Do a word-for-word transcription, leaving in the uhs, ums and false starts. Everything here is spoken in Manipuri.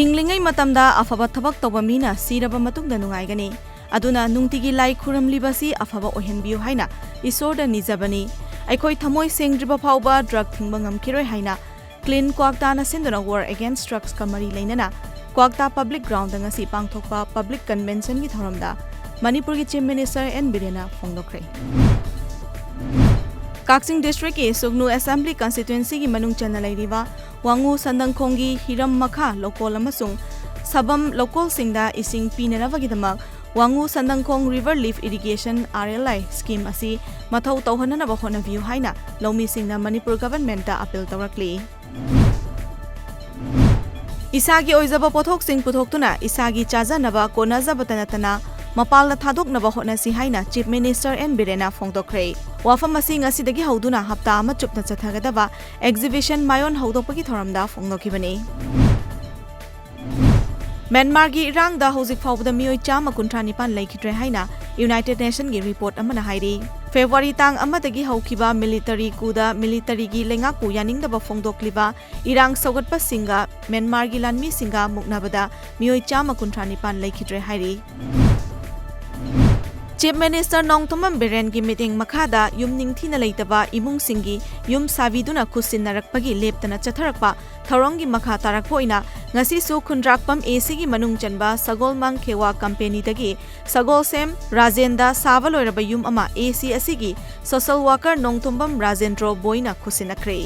ꯍꯤꯡꯂꯤꯉꯩ ꯃꯇꯝꯗ ꯑꯐꯕ ꯊꯕꯛ ꯇꯧꯕ ꯃꯤꯅ ꯁꯤꯔꯕ ꯃꯇꯨꯡꯗ ꯅꯨꯡꯉꯥꯏꯒꯅꯤ꯫ ꯑꯗꯨꯅ ꯅꯨꯡꯇꯤꯒꯤ ꯂꯥꯏ ꯈꯨꯔꯨꯝꯂꯤꯕꯁꯤ ꯑꯐꯕ ꯑꯣꯏꯍꯟꯕꯤꯌꯨ ꯍꯥꯏꯅ ꯏꯁꯣꯔꯗ ꯅꯤꯖꯕꯅꯤ꯫ ꯑꯩꯈꯣꯏ ꯊꯃꯣꯏ ꯁꯦꯡꯗ꯭ꯔꯤꯕ ꯐꯥꯎꯕ ꯗ꯭ꯔꯒ ꯊꯤꯡꯕ ꯉꯝꯈꯤꯔꯣꯏ ꯍꯥꯏꯅ ꯀ꯭ꯂꯤꯟ ꯀ꯭ꯋꯥꯛꯇꯥꯅ ꯁꯤꯟꯗꯨꯅ War Against Drugsꯀ ꯃꯔꯤ ꯂꯩꯅꯅ ꯀ꯭ꯋꯥꯛꯇꯥ Public Groundꯗ ꯉꯁꯤ ꯄꯥꯡꯊꯣꯛꯄ Public Conventionꯒꯤ ꯊꯧꯔꯝꯗ ꯃꯅꯤꯄꯨꯔꯒꯤ Chief Minister ꯑꯦꯟ ꯕꯤꯔꯦꯟꯅ ꯐꯣꯡꯗꯣꯛꯈ꯭ꯔꯦ꯫ ꯀꯛꯆꯤꯡ districtꯀꯤ ꯁꯨꯒꯅꯨ Assembly Constituencyꯒꯤ ꯃꯅꯨꯡ ꯆꯟꯅ ꯂꯩꯔꯤꯕ ꯋꯥꯉꯨ ꯁꯟꯗꯪꯈꯣꯡꯒꯤ ꯍꯤꯔꯝ ꯃꯈꯥ ꯂꯧꯀꯣꯜ ꯑꯃꯁꯨꯡ ꯁꯕꯝ ꯂꯧꯀꯣꯜꯁꯤꯡꯗ ꯏꯁꯤꯡ ꯄꯤꯅꯅꯕꯒꯤꯗꯃꯛ ꯋꯥꯉꯨ ꯁꯟꯗꯪꯈꯣꯡ River Lift Irrigation, R L I, scheme ꯑꯁꯤ ꯃꯊꯧ ꯇꯧꯍꯟꯅꯅꯕ ꯍꯣꯠꯅꯕꯤꯌꯨ ꯍꯥꯏꯅ ꯂꯧꯃꯤꯁꯤꯡꯅ ꯃꯅꯤꯄꯨꯔ governmentꯇ appeal ꯇꯧꯔꯛꯂꯤ꯫ ꯏꯁꯥꯒꯤ ꯑꯣꯏꯖꯕ ꯄꯣꯠꯊꯣꯛꯁꯤꯡ ꯄꯨꯊꯣꯛꯇꯨꯅ ꯏꯁꯥꯒꯤ ꯆꯥꯖꯅꯕ ꯀꯣꯟꯅꯖꯕꯇ ꯅꯠꯇꯅ ꯃꯄꯥꯟꯗ ꯊꯥꯗꯣꯛꯅꯕ ꯍꯣꯠꯅꯁꯤ ꯍꯥꯏꯅ Chief Minister ꯑꯦꯟ ꯕꯤꯔꯦꯟꯅ ꯐꯣꯡꯗꯣꯛꯈ꯭ꯔꯦ꯫ ꯋꯥꯐꯝ ꯑꯁꯤ ꯉꯁꯤꯗꯒꯤ ꯍꯧꯗꯨꯅ ꯍꯞꯇꯥ ꯑꯃ ꯆꯨꯞꯅ ꯆꯠꯊꯒꯗꯕ exhibition ꯃꯥꯏꯑꯣꯟ ꯍꯧꯗꯣꯛꯄꯒꯤ ꯊꯧꯔꯝꯗ ꯐꯣꯡꯗꯣꯛꯈꯤꯕꯅꯤ꯫ ꯃ꯭ꯌꯥꯟꯃꯥꯔꯒꯤ ꯏꯔꯥꯡꯗ ꯍꯧꯖꯤꯛ ꯐꯥꯎꯕꯗ ꯃꯤꯑꯣꯏ ꯆꯥꯝꯃ ꯀꯨꯟꯊ꯭ꯔꯥ ꯅꯤꯄꯥꯟ ꯂꯩꯈꯤꯗ꯭ꯔꯦ ꯍꯥꯏꯅ United Nationꯒꯤ report ꯑꯃꯅ ꯍꯥꯏꯔꯤ꯫ February ꯇꯥꯡ ꯑꯃꯗꯒꯤ ꯍꯧꯈꯤꯕ military coupꯗ militaryꯒꯤ ꯂꯩꯉꯥꯛꯄꯨ ꯌꯥꯅꯤꯡꯗꯕ ꯐꯣꯡꯗꯣꯛꯂꯤꯕ ꯏꯔꯥꯡ ꯁꯧꯒꯠꯄꯁꯤꯡꯒ ꯃ꯭ꯌꯥꯟꯃꯥꯔꯒꯤ ꯂꯥꯟꯃꯤꯁꯤꯡꯒ ꯃꯨꯛꯅꯕꯗ ꯃꯤꯑꯣꯏ ꯆꯥꯝꯃ ꯀꯨꯟꯊ꯭ꯔꯥ ꯅꯤꯄꯥꯟ ꯂꯩꯈꯤꯗ꯭ꯔꯦ ꯍꯥꯏꯔꯤ꯫ Chief Minister ꯅꯣꯡꯊꯣꯝꯕꯝ ꯕꯤꯔꯦꯟꯒꯤ ꯃꯤꯠꯌꯦꯡ ꯃꯈꯥꯗ ꯌꯨꯝ ꯅꯤꯡꯊꯤꯅ ꯂꯩꯇꯕ ꯏꯃꯨꯡꯁꯤꯡꯒꯤ ꯌꯨꯝ ꯁꯥꯕꯤꯗꯨꯅ ꯈꯨꯠꯁꯤꯟꯅꯔꯛꯄꯒꯤ ꯂꯦꯞꯇꯅ ꯆꯠꯊꯔꯛꯄ ꯊꯧꯔꯝꯒꯤ ꯃꯈꯥ ꯇꯥꯔꯛꯄ ꯑꯣꯏꯅ ꯉꯁꯤꯁꯨ ꯈꯨꯟꯗ꯭ꯔꯥꯛꯄꯝ ACꯒꯤ ꯃꯅꯨꯡ ꯆꯟꯕ ꯁꯒꯣꯜꯃꯥꯡ ꯈꯦꯋꯥ companyꯗꯒꯤ ꯁꯒꯣꯜꯁꯦꯝ ꯔꯥꯖꯦꯟꯗ ꯁꯥꯕ ꯂꯣꯏꯔꯕ ꯌꯨꯝ ꯑꯃ AC ꯑꯁꯤꯒꯤ social worker ꯅꯣꯡꯊꯣꯝꯕꯝ ꯔꯥꯖꯦꯟꯗ꯭ꯔꯣ ꯕꯣꯏꯅ ꯈꯨꯠꯁꯤꯟꯅꯈ꯭ꯔꯦ꯫